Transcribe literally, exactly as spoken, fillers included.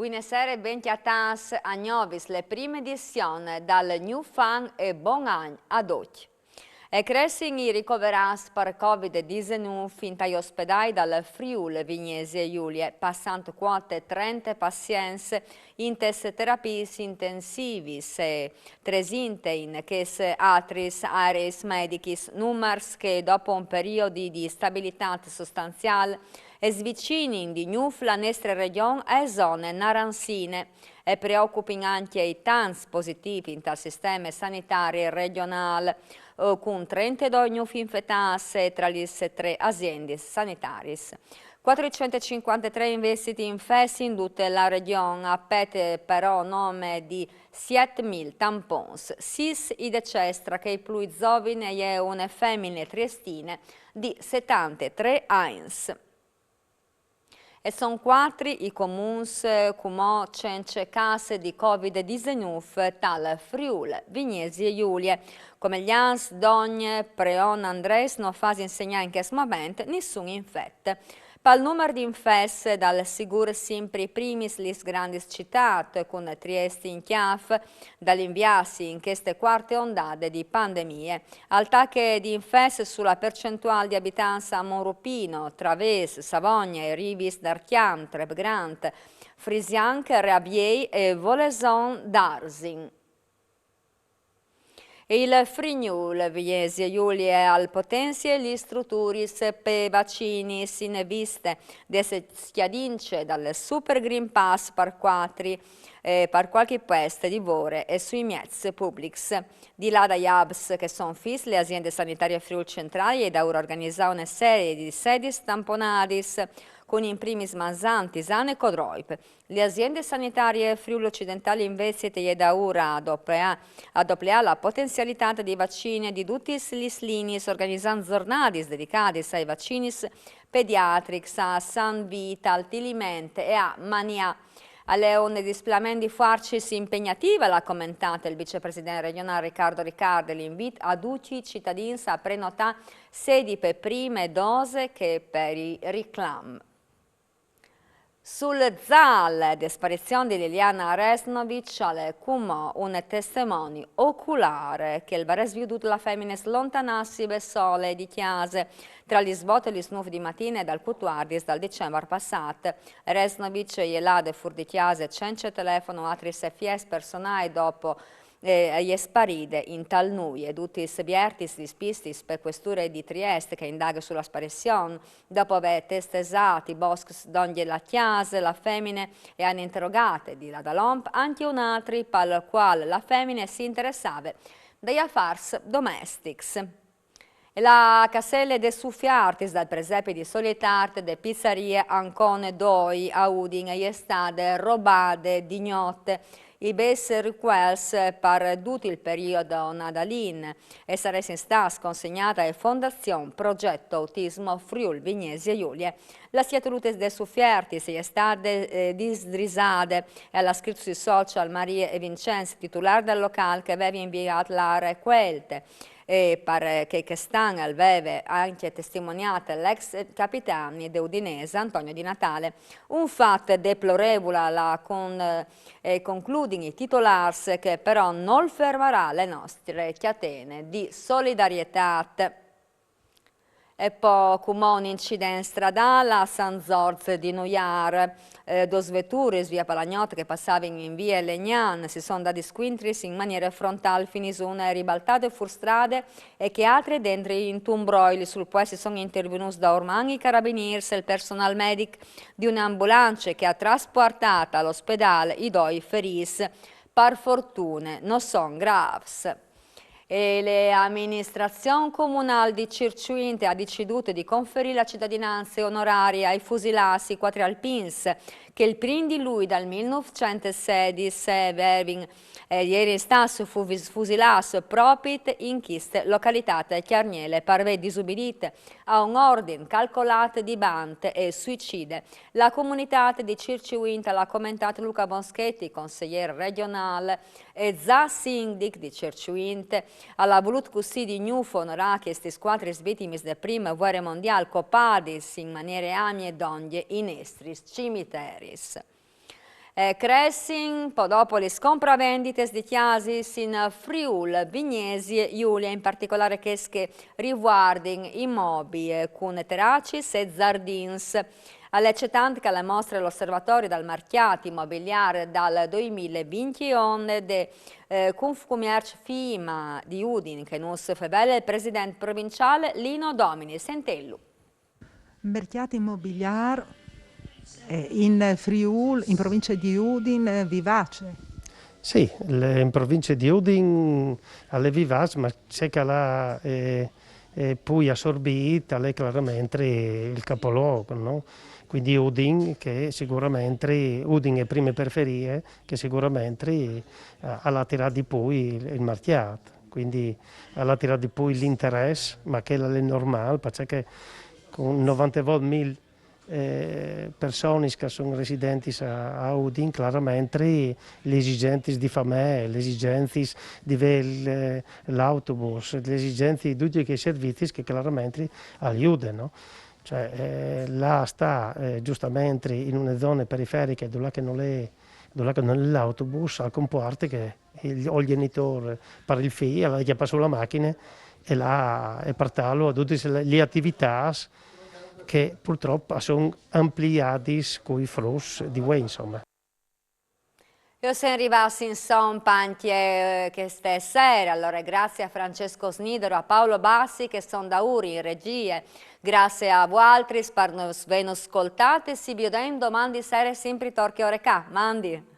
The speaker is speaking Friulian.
Buine sere, ben cjatâts a Gnovis, le prime edizion dal Gnûf an e bon agn a ducj. E cressin i ricoverâts par Covid disenûf intai ospedâi dal Friûl Vignesie Julie, passant cuote trente pazients intes terapiis intensivis e tresinte in chês atris areis medichis, numars che dopo un periodi di stabilitât sostanziâl e svicinin di gnûf la nestre regjon ae zone naranzine. E preocupin ancje i tants positîfs intal sisteme sanitari regjonâl, eh, cun trentedoi gnûfs infetâts tra lis trê aziendis sanitariis. Cuatricent e cincuantetrê invezit infets in dute la regjon, a pet però nome di siet mil tampons. Sis i decès, tra chei plui zovins e je une femine triestine di setantetrê agns. E son cuatri i comuns, eh, cumò cence câs di Covid disenûf tal Friûl Vignesie Julie. Comeglians Dogne, Preon Andreis no fasin segnâ in chest moment nissun infet. Pal numar di infets dal sigûr simpri primis lis grandis citâts, cun Triest in cjâf dal inviâsi in cheste cuarte ondade di pandemie. Al tache di infets su la percentuâl di abitants a Monrupino, Travês, Savogne, Rivis d'Arcjan, Trebgrant, Frisian, Reabiei e Voleson Darsin. E il Frignûl Vignesie Julie al potenzie lis struturis pe vacins in viste des scjadince dal Super Green Pass par cuatri, eh, par cualchi puest di vore e sui mieçs publics. Di là dai hubs che son fis, le aziende sanitarie Friûl Centrâl e je daûr a organizâ une serie di sedis tamponadis, cun in primis manzan, tisane e codroip. Le aziende sanitarie Friûl Ocidentâl invezit e je daûr a dopleâ, a dopleâ la potenzialitât di vacin di dutis lis liniis, organizant zornadis dedicadis ai vacinis pediatrics a San Vît, al Tiliment e a Manià. Al è un displeament di fuarcis impegnativ, al à comentât il vicepresident regjonâl Riccardo Riccardi l'invît a ducj i citadins a prenotâ sedi pe prime dose che par i riclams. Sul zâl de sparizion di Liliana Resnovic al è cumò un testemoni oculâr che al varès viodût la femine slontanâsi bessole di cjase tra lis vot e lis nûf di matine dal cutuardis dal Dicembar passât. Resnovic e je lade fûr di cjase cence telefon o atris efiets personâi dopo, eh, e je sparide intal nuie. Dutis viertis lis pistis pe cuesture di Triest che e indaghe su la sparizion. Dopo vê testesât i boscs dongje la cjase, la femine e àn interogât di là dalonc ancje un altri pal cuâl la femine si interessave dai afârs domestics. E la casele des ufiartis dal presepi di solitart de pizarie Ancone doi a Udin e je stade robade di gnot. I bêçs ricuelts par dut il periodo nadalin e saressin stâts consegnâts ae Fondazion Progetto Autismo Friûl Vignesie Julie. La siatulute des ufiartis e je stade, eh, disdrisade e al à scrit sui social Marie e Vincenz, titulâr dal locâl che al veve inviât la recuelte. E par, eh, che chest an al veve ancje testimoniât l'ex capitani de Udinese Antonio Di Natale. Un fat deplorevul, al à con-, eh, concludin i titolârs, che però nol fermarà le nestre cjatene di solidarietât. E po cumò un incident stradâl a San Zorç di Nuiâr. Eh, dôs veturis vie pe la gnot che a passavin in vie Legnan si son dadis cuintris in maniere frontâl, finissune ribaltade fûr strade e chê altre dentri intun broili. Sul puest si son intervignûts daurman i carabinîrs e il personâl medic di une ambulance che e à traspuartât al ospedâl i doi ferîts. Par fortune no son grâfs. E la aministrazion comunâl di Circiuint e à decidût di conferî la citadinance onorarie ai fusilâts, i cuatri alpins, che il prin di Lui dal mil nûfcent e sedis a vevin, eh, a jerin stâts fu-, fusilâts propit in cheste localitât cjargnele par vê disubiditu a un ordin calcolât di bant e suicide. La comunitât di Circiuint, al à comentât Luca Bonschetti, consiglier regjonâl e za sindic di Circiuint, al à volût cussì di gnûf onorâ chestis cuatri vitimis de prime vuere mondiâl, copadis in maniere amie dongje i nestris cimiteris. Eh, cressin po dopo lis compravenditis di cjasis in Friûl, Vignesie Julie, in particolâr chês che rivuardin imobie cun teracis e zardins. Al è cetant che al mostre l'Osservatori dal marcjât imobiliâr dal doi mil e vincjeun de, eh, Confcommerç Fîm di Udin, che nus fevele il president provinciâl Lino Domini. Sentêlu. Mercjât imobiliâr, eh, in Friûl, in provincie di Udin, eh, vivace. Sì, in provincie di Udin al è vivaç, ma ce che al à, eh, eh, plui assorbît al è claramentri il capoluoc, no? Cuindi Udin, che siguramentri, Udin e prime periferie, che siguramentri, eh, al à tirât di plui il, il marcjât, cuindi al à tirât di plui l'interès, ma chel al è normâl, parcè che cun novantevot mil, eh, personis che a son residentis a, a Udin, claramentri lis esigencis di famee, lis esigencis di vê il, l'autobus, lis esigencis di ducj chei servizis che claramentri al juden, no? Cioè, eh, lâ a stâ, eh, justamentri in une zone periferiche dulà che nol è, dulà che nol è l'autobus, al compuarte che il, o il gjenitôr par il fi al à di cjapâ sù la machine e lâ e puartâlu a dutis lis ativitâts che purtrop a son ampliadis cui fruts di vuê, insome. E o sin rivâts insom ancje, eh, cheste sere. Alore, graciis a Francesco Snidero, a Paolo Bassi che a son daûr in regjie. Graciis a vualtris par nus vê scoltât e si viodìn doman di sere simpri tor chê ore ca. Mandi.